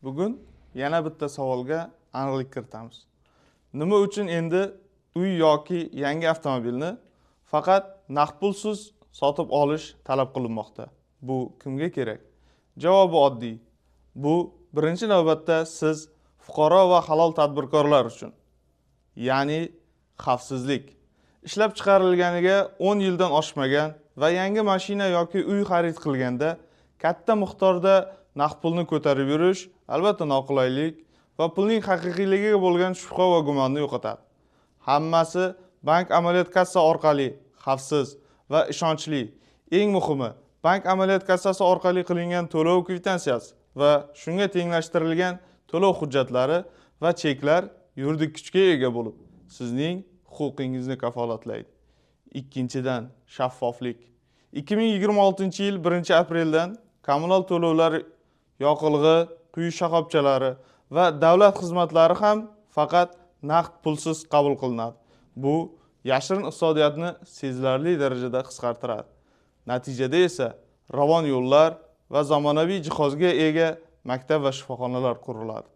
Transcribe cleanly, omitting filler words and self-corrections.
Bugun yana bitta savolga aniqlik kiritamiz. Nima uchun endi uy yoki yangi avtomobilni faqat naqd pulsiz sotib olish talab qilinmoqda? Bu kimga kerak? Javobi oddiy. Bu birinchi navbatda siz fuqaro va halol tadbirkorlar uchun. Ya'ni xavfsizlik. Ishlab chiqarilganiga 10 yildan oshmagan va yangi mashina yoki uy xarid qilganda katta miqdorda naqd pulni ko'tarib yurish albatta noqulaylik va pulning haqiqiyligiga bo'lgan shubha va gumonni yo'qotadi. Hammasi bank amaliyot kassa orqali xavfsiz va ishonchli. Eng muhimi, bank amaliyot kassasi orqali qilingan to'lov kvitansiyasi va shunga tenglashtirilgan to'lov hujjatlari va cheklar yuridik kuchga ega bo'lib, sizning huquqingizni kafolatlaydi. Ikkinchidan, shaffoflik. 2026-yil 1-apreldan kommunal to'lovlar, yoqilg'i, quyish shoxobchalari va davlat xizmatlari ham faqat naqd pulsiz qabul qilinadi. Bu yashirin iqtisodiyotni sezilarli darajada qisqartiradi. Natijada esa ravon yo'llar va zamonaviy jihozga ega maktab va shifoxonalar quriladi.